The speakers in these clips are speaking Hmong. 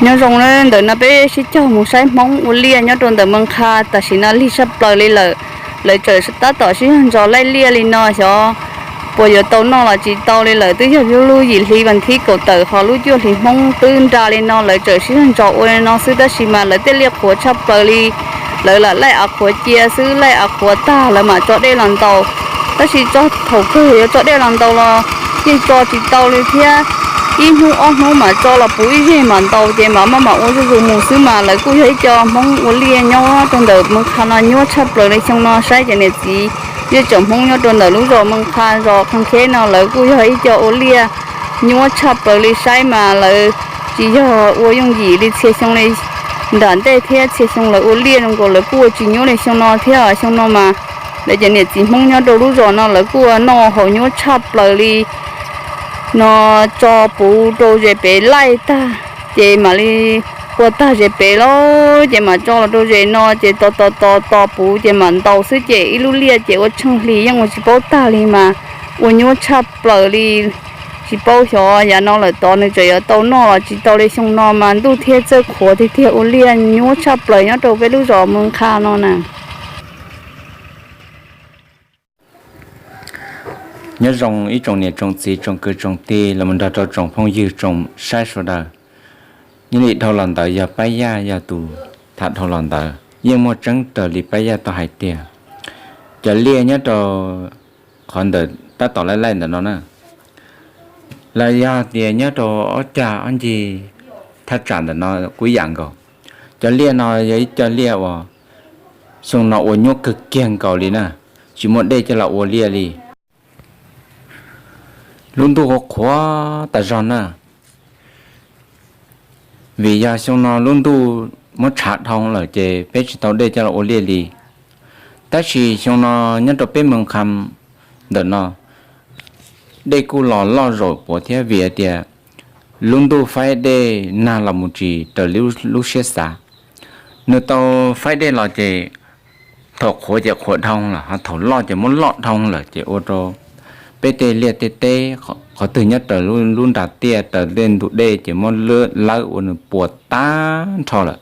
Nyob zoo, ntawm no peb sib cog mus saib Hmoob ua liaj nyob rau ntawm Mws Qha, tam sim no lig tshaj plaws li lawm. Lawv tseem tab tom sib zog ntso laij liaj li no, xyov puas yuav tau noj los tsis tau li. Lawv twb yog lub lub yim hli vas thib kaum tawm, ho lub cuaj hli Hmoob twb nra li no, lawv tseem sib zog ntso ua li no xwb, tab sis mas lawv tej liaj qhuav tshaj plaws li. Lawv lam laij av qhuav cia xwb, laij av qhuav tag lawv mam tso dej los ntaus. Tab sis tso thaum kawg yuav tso dej los ntaus los yeej tso tsis tau li thiab. Ib hnub ob hnub mam tso los puv ib zeg mam ntaus, ces mam maj mam ua zuj zus mus xwb. Mas lawv kuj yog ib co Hmoob ua liaj nyob rau ntawm Mws Qha no nyuaj tshaj plaws li. Xyoo no saib cov niam txiv yej tsoom Hmoob nyob rau ntawm lub zos Mws Qha, zos Qhee Kheb no, lawv kuj yog ib co ua liaj nyuaj tshaj plaws li. Saib mas lawv tsis yog ua yooj yim li txhia xyoo li nram ntej thiab, txhia xyoo lawv ua liaj zoo nkaus lawv kuj ua tsis nyuaj li xyoo no thiab. Xyoo no mas lawv cov niam txiv Hmoob nyob rau lub zos no lawv kuj ua noj haus nyuaj tshaj plaws li. No tso puv rau ze pem laij tag, ces mam li ua tag ze pem lawm ces mam tso los rau ze no, ces tos tos tos tos puv ces mam ntaus xwb, ces ib lub liaj ces ua tsheej hli yeej ua tsis paub tag li, mas ua nyuaj tshaj plaws li. Tsis paub xyov yav no lawm tod nws tseem yuav tau noj los tsis tau li. Xyoo no mas ntuj thiab txawj qhuav tiag tiag, ua liaj nyuaj tshaj plaws nyob rau peb lub zos Mws Qha no na. Nyob zoo ib tsoom niam tsoom txiv tsoom kwv tsoom tij los mus nrog rau tsoom phooj ywg tsoom saib sawv daws. Nyob li dhau los ntawd yog Pab Yaj yog tus tham dhau los ntawd, yeej muaj tseeb raws li Pab Yaj tau hais tiag. Cov liaj nyob rau qhov ntawm tab tom laij laij ntawm no na, los yog tias nyob rau ob cag ob ncig thaj tsam ntawm no kuj yam nkaus. Cov liaj no yog ib co liaj uas xyoo no ua nyuaj kawg kiag nkaus li na, tsis muaj dej coj los ua liaj li. Lub ntuj qhuav qhuav tas zog na, vim yog xyoo no lub ntuj muab tshav dhau lawm ces peb tsis tau dej coj los ua liaj li. Tab sis xyoo no nyob rau peb Mws Qha ntawm no dej kuj los loj zaum puav thiab, vim hais tias lub ntuj faib dej nag los mus tsis raws li lub siab xav. Nws tau faib dej los ces thaum qhuav ces qhuav dhau lawm, ho thaum loj ces muab loj dhau lawm, ces ua rau peb tej liaj tej teb qhov twg nyob raws lub nra tiaj raws tej ntug dej ces muab lawb ua nws puas tag nrho lawm.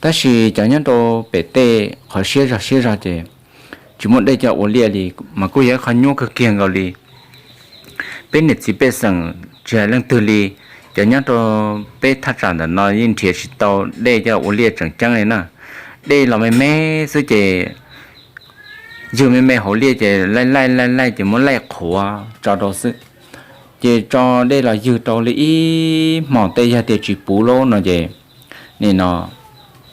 Tab sis cov nyob rau pem tej qhov siab zog siab zog ces tsis muaj dej coj ua liaj li, mas kuj yog ib qho nyuaj kawg kiag nkaus li. Peb niam txiv pej xeem tsis hais leej twg li, cov nyob rau peb thaj tsam ntawm no yeej nrhiav tsis tau dej coj ua liaj tseem ceeb li na. Dej los me me xwb ces ywg me me hauv liaj ces laij laij laij laij ces muab laij qhuav tso rau xwb. Ces tso dej los ywg rau li ib hmos tej, yog tias tsis puv lawm no ces nim no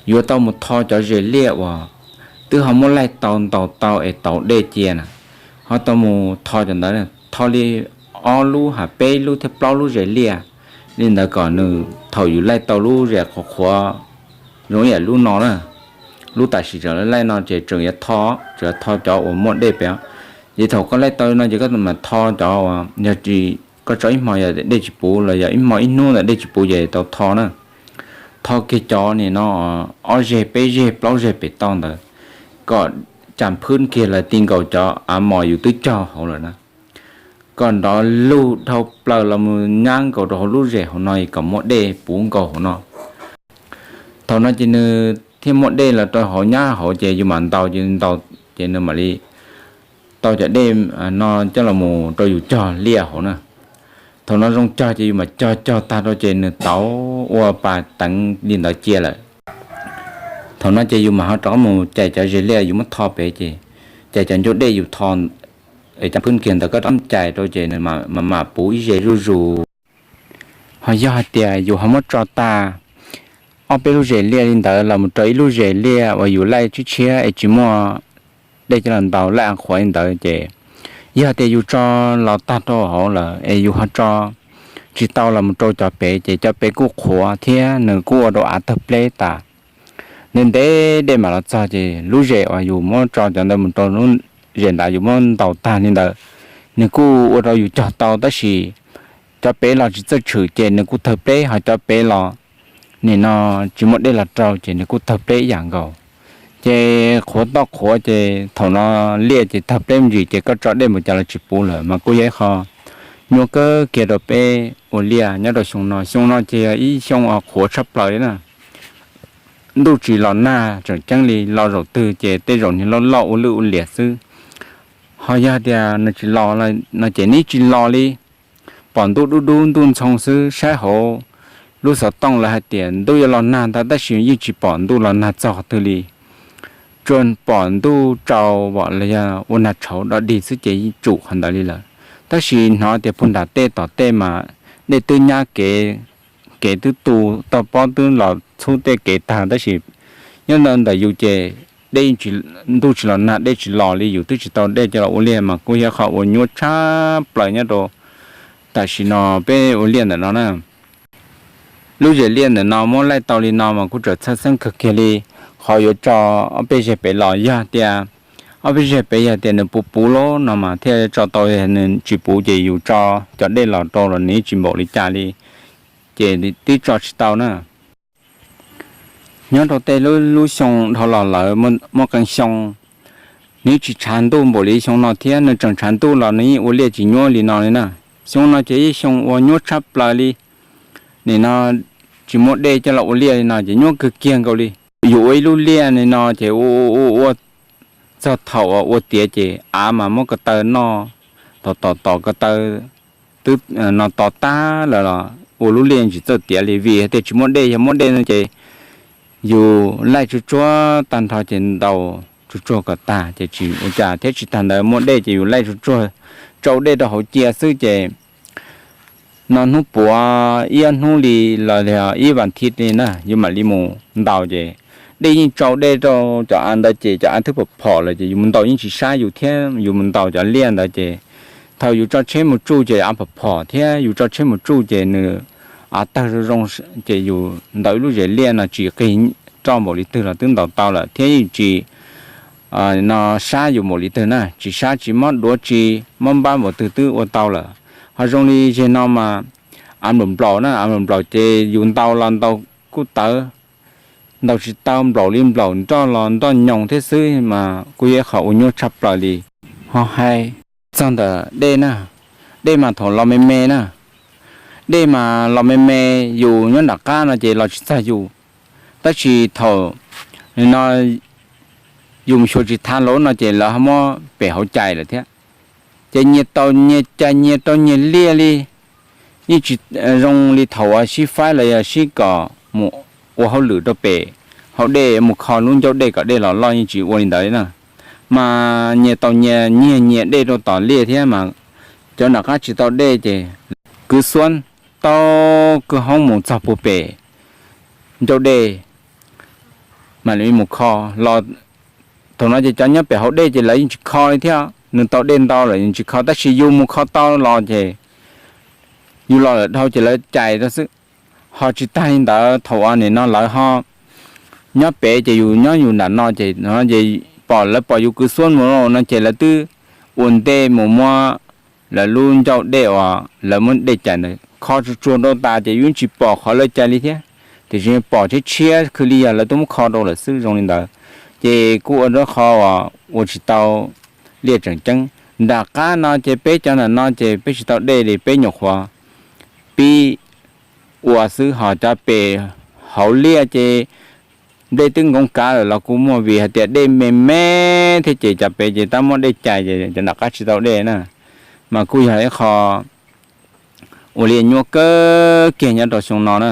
yuav tau mus tho cov zes liaj uas twb ho muab laij tau ntaus tau es tau dej cia na, ho tau mus tho cov ntawd, tho li ob lub ha peb lub thiab plaub lub zes liaj li ntawd kom nws thaum yus laij tau lub zes qhuav qhuav zoo ib yam lub no na, lub tam sim tseem laij laij no ces tseem yuav tho, tseem yuav tho cov uas muaj dej pem. Ces thaum koj laij tau no ces koj mam tho cov uas yog koj tso ib hmo yog dej tsis puv los yog ib hmo ib hnub ntawm dej tsis puv ces tau tho na. Tho kiag cov nim no ob zeg peb zeg plaub zeg pem toj ntawd, kom cam phwb kiag lawv ti nkaus cov av mos yus twb cog hauv lawm na, kom nrov lug dhau plaws los mus nyab nkaus rau hauv lub zes hauv no kom muaj dej puv nkaus hauv no. Thaum no ces nws thiaj muaj dej los rau hauv nyab hauv ces yus mam ntaus, ces ntaus ces nws mam li tau cov dej no coj los mus rau yus cog liaj hauv na. Thaum no zoo cog ces yus mam cog cog tag rau ces nws tau ua pas teev li ntawd cia lawm. Thaum no ces yus mam ho rov mus cais cov zes liaj yus muab tho pem ces, cais cov ncauj dej yus tho cam phwb kiag ntawd koj rov cais rau ces nws mam mam puv ib zes zuj zus. Ho yog hais tias yus ho muab tso tag ob peb lub zes liaj li ntawd los mus rau ib lub zes liaj uas yus laij tshiab tshiab es tsis muaj dej coj los ntaus laij av qhuav li ntawd ces, yog tias yus tso los tag rau hauv lawm es yus ho tso tsis tau los mus rau cov pem ces cov pem kuj qhuav thiab nws kuj ua rau av tawg pleb tas. Ntev ntev dej mam los txog ces lub zes uas yus muab tso cov ntawd mus rau lub zes ntawd yus muab ntaus tag li ntawd, nws kuj ua rau yus cog tau tab sis cov pem los tsis txawj tshwm ces nws kuj tawg pleb, ho cov pem los nim no tsis muaj dej los rau ces nws kuj tawg pleb ib yam nkaus. Ces qhuav toj qhuav ces thaum no liaj ces tawg pleb me ntsis ces koj tso dej mus cas los tsis puv lawm, mas kuj yog ib qho Nyuaj kawg kiag rau peb ua liaj nyob rau xyoo no. Xyoo no ces yog ib xyoo uas qhuav tshaj plaws li na. Ntuj tsis los nag tseem ceeb li, los zaum twg ces tej zaum niag loj loj ua lwj ua liam xwb. Ho yog tias nws tsis los no ces nws tsis los li. Pom ntuj dub dub ntuj ntxhoo xwb, saib hauv lub xov tooj lawv hais tias ntuj yuav los nag ntag, tab sis yeej tsis pom ntuj los nag txog qhov twg li. Tsuas pom ntuj tsaus los yog ua nag tshauv dog dig xwb ces yeej tsum qhov ntawd li lawm. Tab sis hnov tias puag nram tej tom tej mas dej twb nyab kev, kev twb tu, toj pob twb los txhub tej kev tag, tab sis nyob ntawm yus ces dej, ntuj tsis los nag dej tsis los li, yus twb tsis tau dej coj los ua liaj mas kuj yog qhov uas nyuaj tshaj plaws nyob rau tam sim no peb ua liaj ntawm no na. Lub zem liaj ntawm no muab laij tau li no mas kuj tseem txhawj xeeb kawg kiag li. Qhov yuav tso ob peb zeg pem los yog tias, ob peb zeg pem yog tias nws puv puv lawm no mas thiaj tso tau, nws tsis puv ces yus tso cov dej los rau los nws tsis npaum li cas li, ces twb tso tsis tau na. Nyob rau tej lub xyoo dhau los lawm, muaj qee xyoo nws tsis tshav ntuj npaum li xyoo no thiab, nws tseem tshav ntuj los nws yeej ua liaj tsis nyuaj li no li na. Xyoo no ces ib xyoo uas nyuaj tshaj plaws li. Nim no tsis muaj dej coj los ua liaj li no ces nyuaj kawg kiag nkaus li. Yus ua ib lub liaj li no ces ua ua ua txog thaum uas ua tiav ces av mas muab ko taw noj, tom tom tom ko taw twb no to tag lawm los ua lub liaj tsis txawj tiav li, vim hais tias tsis muaj dej. Yog muaj dej no ces yus laij tsuag tsuag tag nrho ces ntaus tsuag tsuag kom tag ces tsis ua cas thiab. Tsis tag ntawd muaj dej ces yus laij tsuag tsuag tsau dej rau hauv cia xwb ces no hnub puav ib ob hnub li los yog ib vas thiv li na yus mam li mus ntaus ces dej yeej tsau dej rau cov av ntawd ces cov av twb phom phom lawm ces yus mus ntaus yeej tsis sab yus thiab. Yus mus ntaus cov liaj ntawd ces thaum yus tso tsheb mus tsuj ces av phom phom thiab, yus tso tsheb mus tsuj ces nws av tawg zoo zoo ces yus ntaus ib lub zem liaj no tsis qig roj npaum li twg los twb ntaus tau lawm thiab yeej tsis no sab yus npaum li twg na, tsis sab tsis mob duav tsis mob npab npaum twg twb ua tau lawm. Ho zoo li zeg no mas av nplaum nplaum na, av nplaum nplaum ces yus ntaus los ntaus kuj tawv, ntaus tsis tau, nplaum li nplaum nroj los nroj nyoos thiab xwb mas kuj yog qhov uas nyuaj tshaj plaws li. Ho hais txog ntawm dej na, dej mas thaum los me me na, dej mas los me me, yus nyob nram qab no ces los tsis txog yus, tab sis thaum no yus mus xyuas tsis thav lawm no ces lawv ho muab pem hauv cais lawm thiab. Ces nyias tau nyias cais nyias rau nyias liaj li, yeej tsis zoo li thaum uas sib faib los yog sib kom mus ua hauj lwm rau pem hauv dej mus kho lub ncauj dej kom dej los loj, yeej tsis ua li ntawd li na. Mas nyias tau nyias nyiag nyias dej rau tom liaj thiab mas cov nram qab tsis tau dej ces kwv xuab tau kwv hoob mus txog puag pem ncauj dej mam li mus kho los. Thaum no ces cov nyob pem hauv dej ces lawv yeej tsis kho li thiab, nws tau dej ntau lawm yeej tsis kho, tab sis yus mus kho tau los ces yus los lawm dhau ces lawv cais rau xwb. Ho tsis tag li ntawd, thaum uas nim no lawv ho nyob pem ces yus nyob yus nram no ces, ces pom lawv pom yus kwv xuab mus no ces lawv twb ua ntej mus muab lawv lub ncauj dej uas lawv muab dej cais ntawd kho tsuag tsuag rau tas ces yus yeej tsis pom qhov lawv cais li thiab, tiam sis pom tshiab tshiab khwv li yog lawv twb muab kho rau lawm xwb, zoo li ntawd. Ces kuj ua rau qhov uas ua tsis tau liaj tseem ceeb. Nram qab no ces peb cov nram no ces peb tsis tau dej li, peb nyuam qhuav pib ua xwb, ho cov pem hauv liaj ces nplej twb nkoov kav lawm los kuj muaj, vim hais tias dej me me thiab ces cov pem ces tab muab dej cais ces cov nram qab tsis tau dej na, mas kuj yog ib qho ua liaj nyuaj kawg kiag nyob rau xyoo no na.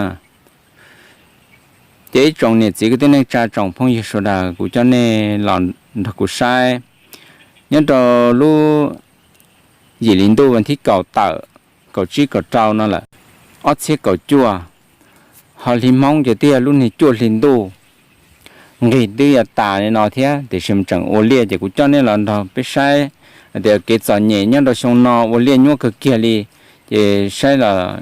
Ces ib tsoom niam txiv kwv tij neej tsa tsoom phooj ywg sawv daws, kuv coj nej los nrog kuv saib nyob rau lub yim hli ntuj vas thib kaum tawm, kaum tsib kaum rau no lawm, ob txhiab kaum cuaj. Ho hli Hmoob ces twb yog lub niag cuaj hli ntuj, nqig twb yuav tas li no thiab, tiam sis tseem ua liaj ces kuv coj nej los nrog peb saib tias kev txom nyem nyob rau xyoo no ua liaj nyuaj kawg kiag li. Ces saib los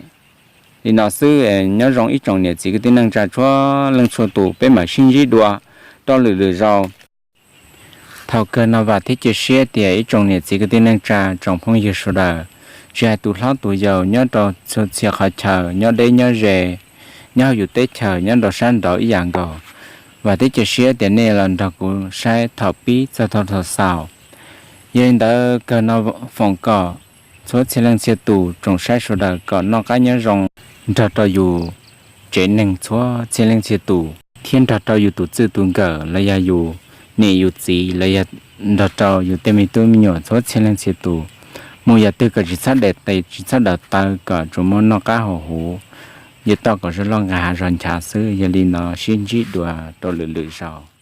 li no xwb, nyob zoo ib tsoom niam txiv kwv tij neej tsa txhua leej txhua tus, peb mam sib ntsib dua rau lwm lwm zaus. Thaum kawg no vam thiab cia siab tias ib tsoom niam txiv kwv tij neej tsa tsoom phooj ywg sawv daws, tsis hais tus hlob tus yau nyob rau txhua txhia qhov chaw, nyob deb nyob ze, nyob hauv yus teb chaws, nyob rau sab nraud ib yam nkaus, vam thiab cia siab tias nej los nrog kuv saib thaum pib txog thaum xaus. Yog li ntawd kawg no foom kom txhua txhia leej txhia tus tsoom saib sawv daws kom noj qab nyob zoo nrog rau yus tsev neeg txhua txhia leej txhia tus thiab nrog rau yus tus txij tus nkawm los yog yus niam yus txiv los yog nrog rau yus tej me tub me nyuam txhua txhia leej txhia tus. Mus yam twg kom tsis txhob daws tes tsis txhob daws taw, kom tsuas muaj noj qab haus huv, yuav tau kom zoo loj nqa hav zoov nchav xwb. Yog li no sib ntsib dua rau lwm lwm zaus.